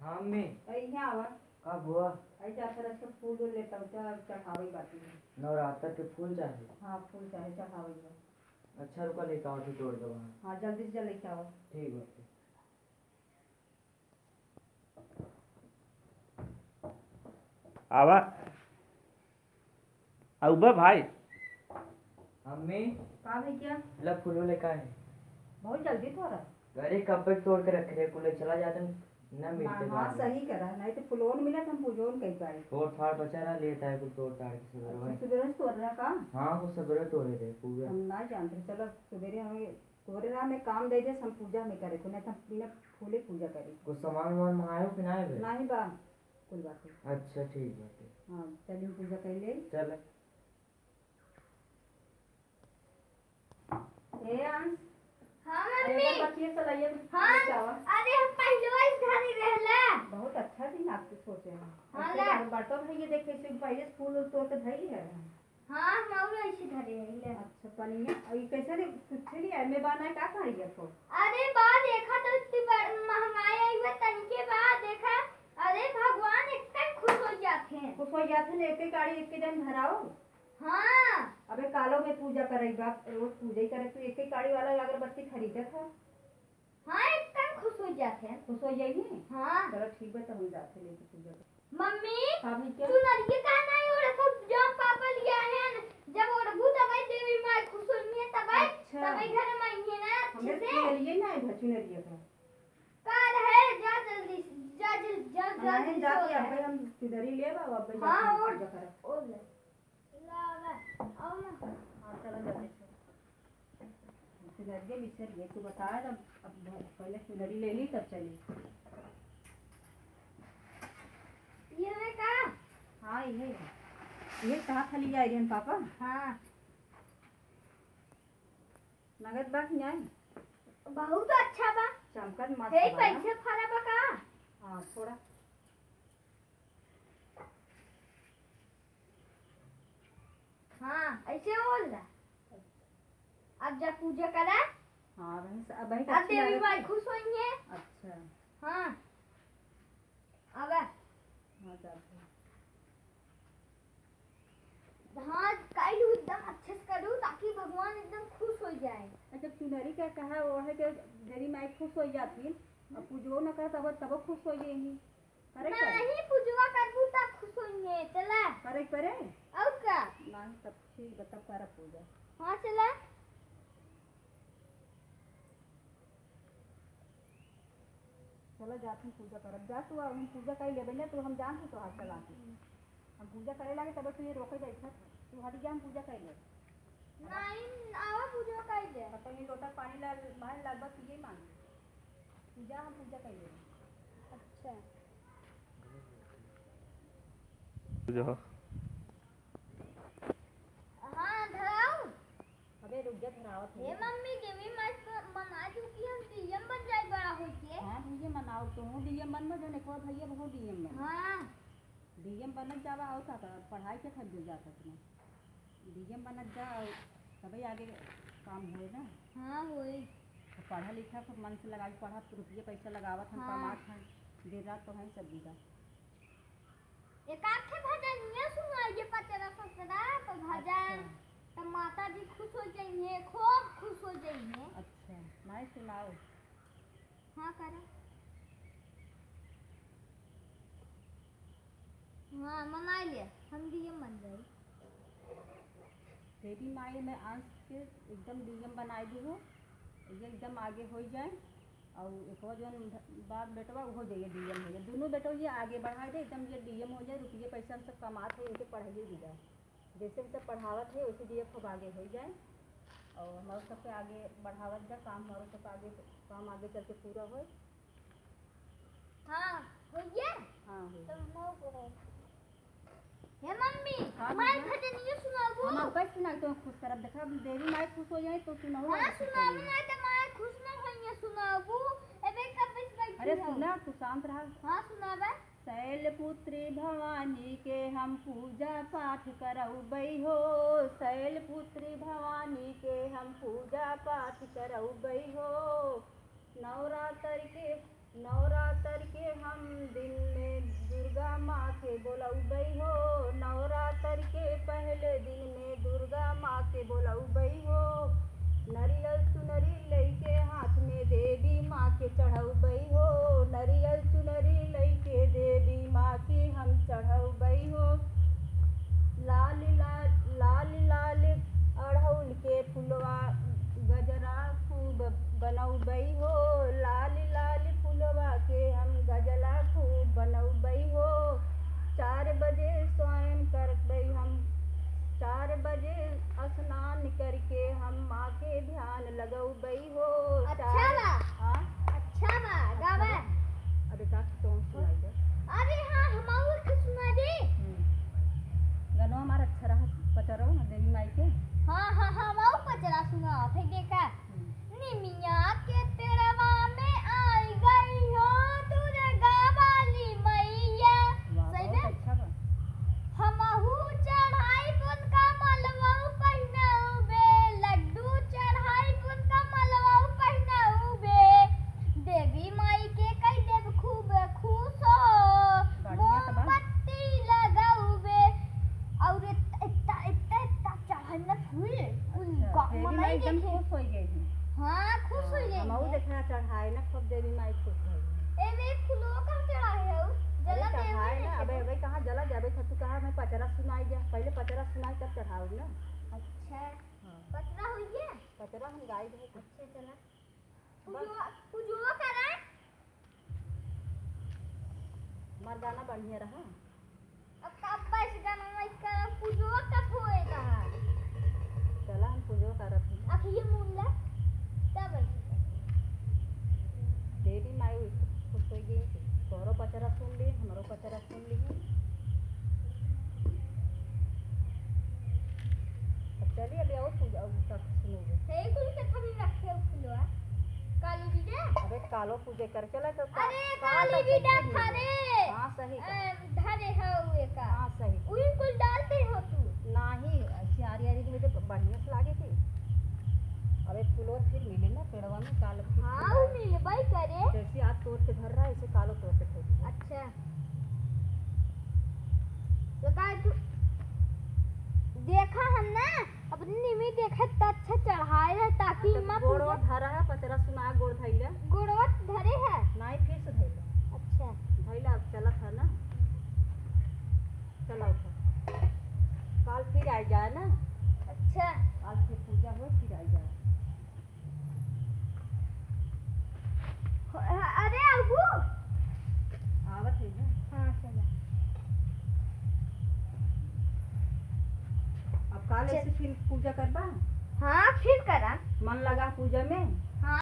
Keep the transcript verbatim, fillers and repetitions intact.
हाँ, अम्मी। अरे, यहाँ आवा। का बुआ? अरे, जा, थोड़ा सा फूल उल लेता हूँ, चढ़ावे बाकी है। नवरात्र के फूल चाही? हाँ, फूल चाही, चढ़ावे बा। अच्छा, रुका, लेके आवत ही, तोड़ के वहाँ। हाँ, जल्दी से जल्दी लेके आवा। ठीक बाटे। आवा। आउबा भाई। अम्मी। का भैया? ला फूलो लेके आए। बहुत जल्दी तोड़ा। अरे, कब तक तोड़ के रखे रहे, कुल चला जाते, ना मिलते हाँ, हाँ, बाद में। सही करा, नहीं तो फूलो न मिला तो हम पूजो न कई पाए। तोड़ फाड़ बचा रहा, लेता है कुल तोड़ ताड़ के सुबह अच्छा, में। सुबह से तोड़ रहा का? हाँ, वो सुबह तोड़े रहे पूरा। हम ना जानते, चलो सुबह हमें तोरे राह में काम दे दे, हम पूजा में करे, को नहीं तो हम बिना फूले पूजा करे। कुछ सामान वामान मंगायो कि नहीं बे? नहीं बा, कुल बात है। अच्छा, ठीक बाटे। हाँ, चल हम पूजा कर ले। चल। ए अंश। हाँ, अरे, मम्मी। बच्ची से लाइए, हाँ, बचावा। अरे, हम पहले इस घर ही रहला। बहुत अच्छा दिन आपके सोचे हैं। हाँ, ऐसे ला। बड़-, बड़का भैया देखे, से पहले फूल उल तोड़ के धइली है। हाँ, हम और ऐसे धरे रही ले। अच्छा, पनिया, और ये कैसे रे, कुछ नहीं है, मैं बाना का करिए को? अरे बा, देखा तो इतनी बड़ महंगाई आई बा, तनिके बा, देखा, अरे भगवान एकदम खुश हो जाते हैं। खुश हो जाते हैं, एक एक गाड़ी एक के जन धराओ। हाँ। अबे कालो में पूजा करई बा, रोज पूजा ही करे, तू एक एक गाड़ी वाला अगरबत्ती खरीदत है। हाँ, एकदम खुश हो जाते हैं। खुश हो जाइए? हाँ। चलो ठीक बा, तो हम जाते लेके पूजा कर। मम्मी, हाँ भैया। तू नरिये का नहीं ओढ़त हो, जब पापा लिया है न, जब ओढ़बू तबे देवी माई खुश होइहे, तबे, अच्छा। तबे घर में आइहे ना, अच्छे हमरे से। चुनरिये ना है, चुनरिये का। का रहे, जा जल्दी से, जा जल-, जा, जा हमारे जल्दी से जाके ओढ़। अब्बे हम चुनरी लेब, अब अब्बे हाँ, जाके ओढ़। पूजा करब। ओढ़ ले। लावा, आओ ना। हाँ, चला जाते हैं। चुनरिया बिसर गए, तू बता, अब, अब पहले चुनरी ले ली, तब चली। ये है का? हाँ, ये है। ये कहाँ था लिया आइरन पापा? हाँ। नगद बा कि नहीं? बहुत अच्छा बा। चमकत मस्त हे, बा ना? पैसे फरा बा का? हाँ, थोड़ा। हाँ, ऐसे बोल रहा। अब जा पूजा करा। हाँ, वही से, अब वही अब अच्छी देवी लागत माई है। खुश होइहे। अच्छा। हाँ। अब हाँ, जाते हैं। हाँ, काइलू एकदम अच्छे से करू, ताकि भगवान एकदम खुश हो जाए। अच्छा, चुनरी का कहा वो है कि देवी माई खुश हो जाती, अब पूजो न कर, तब, तब खुश हो जाएंगी। करे के परे? नहीं, पूजवा करबू तब खुश होइहे, चला। करे के परे? और का? नहीं, तब ठीक बा, तब करब पूजा। हाँ, चला। चला, जात हम पूजा करब। जा तू, हम पूजा कर लेबे ना, तू हम जान तू तोहार चला के। हम पूजा करे लागे, तब तू ये रोके बैठत है। तू हट जा, हम पूजा कर लेब। नहीं, आवा पूजा कर ले। अब तो ये लोटा पानी ला, बाहर लगभग पिए मांगे। तू जा, हम पूजा कर लेब। अच्छा। जो। हाँ, धराऊ। अबे रुक जा, धरावत हे है। मम्मी, देवी माई तो मना चुकी, हम डीएम बन जाए बड़ा होके। हाँ, डीएम बनाओ, तू डीएम बन में, जो नेकवा भैया बहुत डीएम बन। हाँ। डीएम बनत जावा, और का करब? पढ़ाई के खर्च जात अपना। डीएम बनत जा, और तबे आगे काम होए ना। हाँ, होए। तो पढ़ा लिखा खूब मन से लगा के पढ़ा, रुपये पैसा लगावत हम, हाँ। कमात हम, दिन रात तो है सब जगह। एक आध ठे भजनिया सुनाइए, पचरा ससुरा, तो भजन, अच्छा। तो माता जी खुश हो जाइए, खूब खुश हो जाइए। अच्छा, नहीं सुनाओ। हाँ, करा। हाँ, मनाई ले, हम डीएम बन जाई। देवी माई में अंश के एकदम डीएम बनाई दी हो, ये एकदम आगे हो जाए। और एक और जौन बाप बेटवा, वो हो जाइए डीएम हो जाए, दोनों बेटवा ये आगे बढ़ा दे, एकदम ये डीएम हो जाए, रुपये पैसा हम सब कमात है, इनके पढ़ाइए दी जाए। जैसे भी सब पढ़ावत है, वैसे भी ये खूब आगे हो जाए और हमारे सबके आगे बढ़ावत जा काम, हमारे सबके आगे काम आगे चल के पूरा होए। हाँ, होइए। हाँ, होइए। तो हम लोग को है। हे मम्मी, हाँ, माई भैया। भजनिया सुनाबू? हम अब कैसे सुनाई तो खुश करब? देखा, अब देवी माई खुश हो जाए तो सुनाओ, हाँ, और खुश हो सुनाबू जाए। ना तो माई खुश ना होइए, सुनाबू। एबे कब बैठ बैठी अरे हो? सुना, तू शांत रहा। हाँ, सुनाबे। शैलपुत्री भवानी के हम पूजा पाठ करउबै हो, शैलपुत्री भवानी के हम पूजा पाठ करउबै हो। नवरात्र के, नवरात्र के हम चढ़उबई हो, नवरात्र के पहले दिन में दुर्गा माँ के बोलउबई हो। नरियल चुनरी लइके हाथ में देवी माँ के चढ़उबई हो। नरियल चुनरी लइके देवी माँ के हम चढ़उबई हो। लाल लाल, लाल लाल अड़हुल के फुलवा गजरा खूब बनउबई हो। लाल लाल फुलवा के हम गजला खूब बनउबई हो। चार बजे स्वयं करबई हम, चार बजे स्नान करके हम माँ के ध्यान लगउबई हो। अच्छा चार बा। हाँ? अच्छा बा, गावा। अबे का तो सुनाई दे। अरे हाँ, हमहू के सुना दे। हम्म। गनवा हमार अच्छा रहा, पचरवा देवी माई के। हाँ, हाँ, हाँ, हमहू पचरा सुनावत है, देखा। हम्म। निमिया के पेड़वा में आई गई हो दुर्गा वाली मैया। वाह, सही बहुत में? अच्छा बा। हमहू चढ़ाई पुन का मलवा पहिनाऊ बे, लड्डू चढ़ाई पुन का मलवा पहिनाऊ बे। देवी माई के कई देव खूब खुश हो, बढ़िया तो बा। मोमबत्ती लगाऊ बे। और इतना, इतना, इतना, इतना चढ़ाई में फूल, अच्छा, उनका देवी माई मनई एकदम देखे। खुश होइ गई थी। हाँ, खुश होइ हाँ, गई हमहू है। देखा चढ़ाए ना, खूब देवी माई खुश भई। ए, वे फूलो कहाँ चढ़ाए हो? अरे जला देवे चढ़ाए ना, देखे अबे, हो। अबे कहाँ जला जाबे था, तू कहा मैं पचरा सुनाई जा, पहले पचरा सुनाई तब चढ़ाऊ ना। अच्छा। हाँ। पचरा हुई है? पचरा हम गाई दे। अच्छा, चला। बस। पूजो, पूजो करा। हमार गाना बढ़िया रहा। अब कब बस गाना में का पूजो कब होएगा? चला हम पूजो करत हई। अब ये मुल्ला तब ऐसे कर। देवी माई खुश होइ गई, तोहरो पचरा सुन ली, हमरो पचरा सुन ली। अब चली, अभी और पूजा, और तक सुनोगे। हे कुल के थमी रखे हो फुलवा। काली बिडा। अबे कालो पूजे कर चला तो का-, अरे काल काली तक बिडा सुन ली। थारे। हाँ, सही कहा। अ, धरे हो ये का। हाँ, सही। उही कुल डालते हो तू। नाही, ऐसे आरी आरी में तो बढ़िया से लागे थी। अबे फुलवा फिर मिले ना पेड़वा में, कालो फिर हाँ, फुलवा। वो मिलबई करे। जैसे आज तोड़ के धर रहा है, ऐसे कालो तोड़ के धर दिया। अच्छा। तो का तू देखा हम ना, अपनी निमी देखा त अच्छा चढ़ाए है, ताकि तो माँ गोड़वा पूजा धरा है, पचरा सुना गोड़ धइले। गोड़वा धरे है? नाही, फिर से धइले। अच्छा। धइले, अब चलत है ना। चला उठा। काल फिर आ जाए ना। अच्छा। काल फिर पूजा हो, फिर आ जाए। अरे, अबू। आवत है ना। हाँ, चला। अब काल चल। ऐसे फिर पूजा करबा? हाँ, फिर करा। मन लगा पूजा में? हाँ।